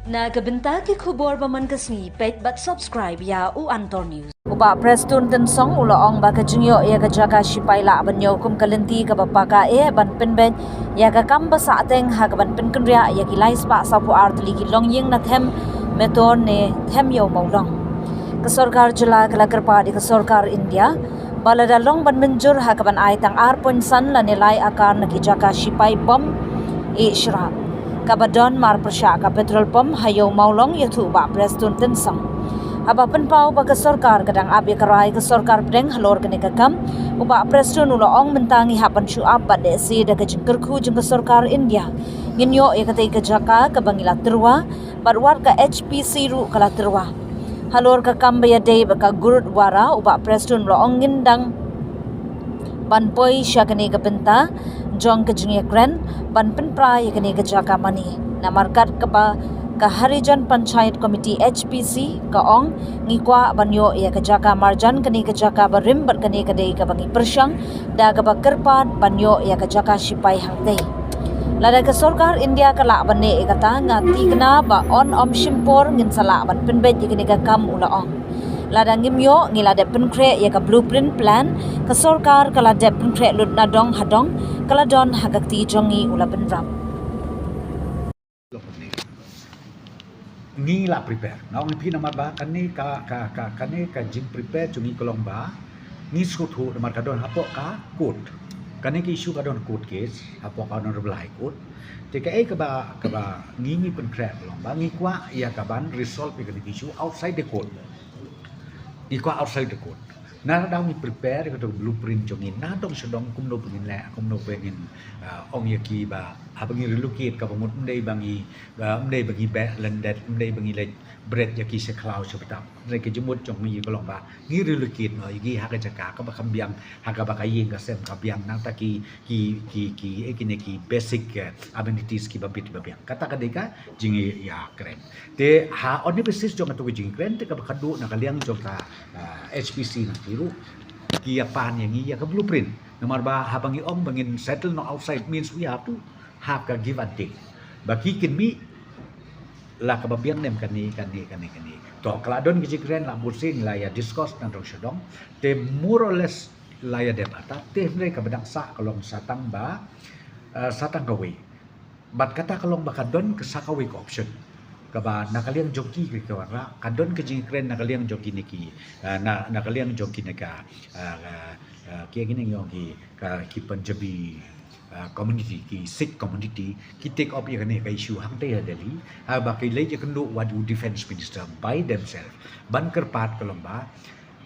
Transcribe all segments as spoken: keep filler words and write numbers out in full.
Na ka bynta ki khubor ba man ka sngi, peit bad subscribe ïa u Antor News. U Bah Prestone Tynsong u la ong ba ka jingïoh ïa ka jaka shipai lah ban ïoh kum ka lynti kaba paka eh ban pynbeit ïa ka kam ba sahteng ha kaban pynkynriah ïa ki lai spah saphew ar tylli ki longïing na Them Mettur ne Them Ïew Mawlong. Ka sorkar jylla ka la kyrpad ïa ka sorkar India ba lada long ban mynjur ha kaban ai tang ar point san lane lai akar na ki jaka shipai bom ïeh shrap kaba don marpyrshah ka petrol pump ha Ïew Mawlong, ïathuh u Bah Prestone Tynsong. Haba pynpaw ba ka sorkar ka dang ap ïa ka rai ka sorkar pdeng halor kane ka kam, u Bah Prestone u la ong mynta ngi hap ban shu ap bad lehse da ka jingkyrkhu jong ka sorkar India ngin ïoh ïa katei ka jaka kaba ngi la tyrwa bad wat ka H P C ruh ka la tyrwa. Halor ka kam ba ïadei bad ka Gurudwara, u Bah Prestone u la ong ngin dang ban poi sha kane ka bynta jong ka jingïakren ban pynpra ïa kane ka jaka mane. Namar kat kaba ka Harijan Panchayat Committee H P C ka ong ngi kwah ban ïoh ïa ka jaka marjan kane ka jaka barim bad kane ka dei kaba ngi pyrshang da kaba kyrpad ban ïoh ïa ka jaka shipai hangtei. Lada ka sorkar India ka lah ban leh ïa kata, nga thikna ba un ym shim por ngin sa lah ban pynbeit ïa kane ka kam, u la ong. Lada ngim ïoh, ngi la dep pynkhreh ïa ka blueprint plan ka sorkar ka la dep pynkhreh lut na dong ha dong, ka la don ha ka kti jong ngi, u la bynrap. Ngi la prepare. Nga ong ïa phi namar ba kane ka, ka, ka, kane ka jingprepare jong ngi ka long ba ngi sngewthuh namar ka don hapoh ka court. Kane ka issue ka don court case hapoh ka Honorable High Court. Te kaei kaba, kaba ngi, ngi pynkhreh ka long ba ngi kwah ïa kaban resolve ïa kane ka issue outside the court. Ngi kwah outside the court. Na ka daw ngi prepare ïa ka blueprint jong ngi na dong sha dong kumno ba ngin leh, kumno ba ngin, ah, ong ïa ki ba haba ngi relocate kaba mut ym dei ba ngi, ah, ym dei ba ngi beh lyndet, ym dei ba ngi leit bret ïa ki sha khlaw sha btap. Hynrei ka jingmut jong ngi ka long ba ngi relocate noh ïa ki ha ka jaka kaba kham biang, ha kaba ka ïing ka sem ka biang, nangta ki, ki, ki, ki, eh, kine ki basic, eh, amenities kiba bit ba biang. Kata ka dei ka jingïakren. Te ha on the basis jong katu ka jingkren te kaba khadduh na ka liang jong ka, ah, H P C na ki ruh ki ïa pan ïa ngi ïa ka blueprint. Namar ba haba ngi ong ba ngin settle noh outside means we have to have ka give and take. Ba ki kin mih la kaba biang ne em kane, kane, kane, kane. To ka la don ka jingkren la bunsien la ïa discuss na dong sha dong. Te more or less la ïa dep ata te hynrei kaba dang sah ka long sa tang ba, ah, sa tang kawei. Bad kata ka long ba ka don ka sa kawei ka option. Kaba na ka liang jong ki ki wanrah, ka don ka jingkren na ka liang jong kine ki, ah, na, na ka liang jong kine ka, ah, ah, ah, ki kine ngi ong ki, ka, ki Punjabi, ah, community, ki Sikh community, ki take up ïa kane ka issue hangtei ha Delhi. Haba ki leit ïakynduh wat u defense minister by themselves ban kyrpad ka long ba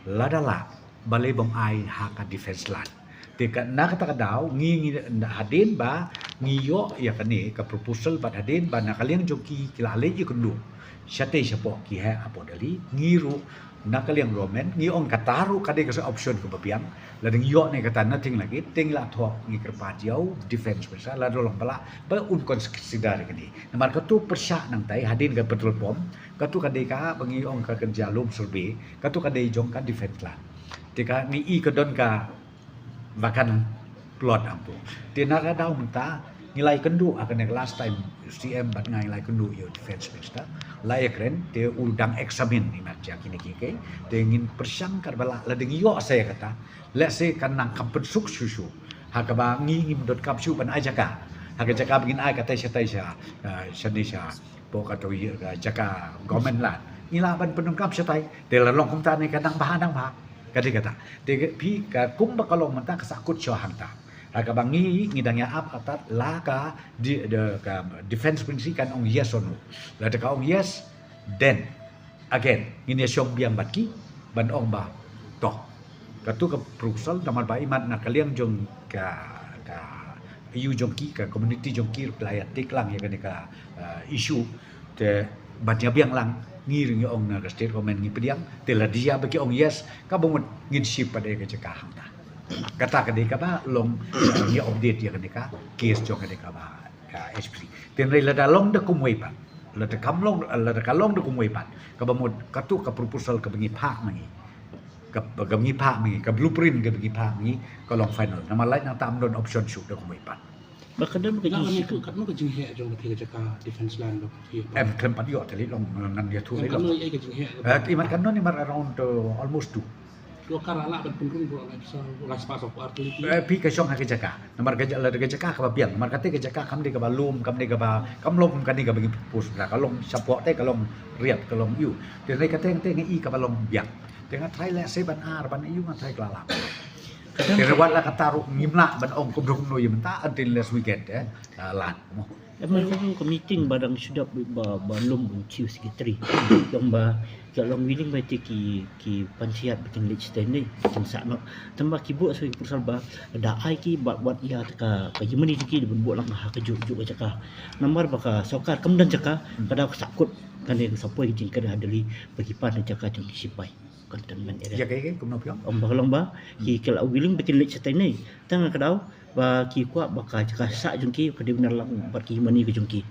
lada lah balei bym ai ha ka defense land. Te ka, na kata ka daw ngi, ngi hadien ba ngi ïoh ïa kane ka proposal bad hadien ba na ka liang jong ki ki la leit ïakynduh shatei shapoh ki heh hapoh Delhi, ngi ruh na ka liang government ngi ong kata ruh ka dei ka sa option kaba biang. Lada ngi ïoh ne kata nothing like it, te ngi la thoh ngi kyrpad ïa u defense minister lada long ba lah ba un consider ïa kane. Namar katu pyrshah nangtai hadien ka petrol pump, katu ka dei kaba ngi ong ka kynja lum survey, katu ka dei jong ka defense land. Te ka ngi i ka don ka vacant plot hangtu. Te na ka daw mynta ngi la ïakynduh ha kane ka last time C M bad nga ngi la ïakynduh ïa u defense minister. La ïakren te u dang examine ni mat jia kine ki, okay. Te ngin pyrshang katba lah lada ngi ïoh sa ïa kata. Let's say kan nang kham pynsuk shuh shuh. Ha kaba ngi ngim donkam shuh ban ai jaka. Ha ka jaka ba ngin ai katei shatei sha, ah, shane sha. Hapoh katu ïa ka jaka government land. Ngi lah ban pyndonkam shatai. Te la long kumta ne ka nang bha nang bha. Ka dei kata. Te ka phi ka kum ba ka long mynta ka sahkut shuh hangta. Ha kaba ngi ngi dang ïa ap kata la ka di, de, ka defense ministry kan ong yes or no. Lada ka ong yes, then again ngin ïa shong biang bad ki ban ong ba to. Katu ka proposal namar ba imat na ka liang jong ka, ka ïa u jong ki, ka community jong ki ruh la ïa tik lang ïa kane ka, ah, issue. Te ban ïa biang lang ngi ruh ngi ong na ka state government ngi pdiang, te lada ïa ba ki ong yes, kaba mut ngin shift pat ïa ka jaka hangta. Kata ka dei kaba long, ah, ngi update ïa kane ka case jong kane kaba ka H P C. Te hynrei lada long da kumwei pat, lada kam long, lada ka long da kumwei pat, kaba mut katu ka proposal kaba ngi phah ma ngi, ka, kaba ngi phah ma ngi, ka blueprint kaba ngi phah ma ngi ka long final. Namar lait nangta ym don option shuh da kumwei pat. Ba ka don ka Nga ban jingshim. ïathuh katno ka jingheh jong ka thie ka jaka defense line ba ka thie. Em khlem pat ïoh te lei long ngan ïathuh lei Katno long. ïa ka jingheh. Eh, imat katno ni mar around uh, almost two. Ka kar la ban pynrung bro lai sa lai spah sa kuar kali. Eh, phi ka shong ha ka jaka. Namar ka jaka, ka jaka kaba biang. Namar kata ka jaka kam dei kaba lum, kam dei kaba, kam long kum kane kaba ngi propose. Ka long shapoh te ka long riat ka long ïu. Te lei kata te ngi i kaba long biang. Te nga try leh se ban ar ban ïu nga try kala. Te wat la kata ruh ngim lah ban ong kumno kumno ïa mynta until next weekend eh. Lan. Em, ka long ka meeting ba dang shu dap ba ba lum un chief secretary. Long ba ka long willing ba te ki ki panchayat ba kin leit shatei ne kin sa noh. Tang ba ki buh sa ki pyrsa ba da ai ki ba wat ïa ka ka jingmane ki da buh lang ha ka juk juk jaka. Namar ba ka sorkar kam don jaka ka da ka sakut kane ka sapoi jingkren ha Delhi ba ki pan jaka jong ki sipai. Cantonment area. Ïa kai kai kumno phi ong? Ong ba ka long ba ki ka la willing ba kin leit shatei ne. Tang ka daw ba ki kwah ba ka jaka sah jong ki ka dei bynta lang bad ki mane ka jong ki.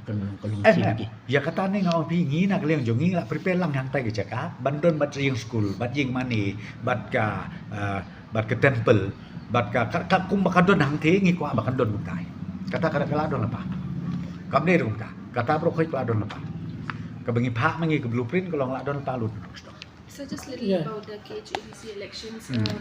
Kan long ka long Eh, si eh, ki. ïa kata ne nga ong phi ngi na ka liang jong ngi la prepare lang hangtai ka jaka ban don bad ïing skul bad ïing mane bad ka eh, bad ka temple bad ka ka, ka kum ba ka don hangtai ngi kwah ba ka don kumtai. Kata ka ka la don apa? Kam dei kumta. Kata bro khoi ka la don apa? Ka ba ngi phah ma ngi ka blueprint ka long la don apa lut. So just little Yeah. about the K H A D C elections. Mm. Uh,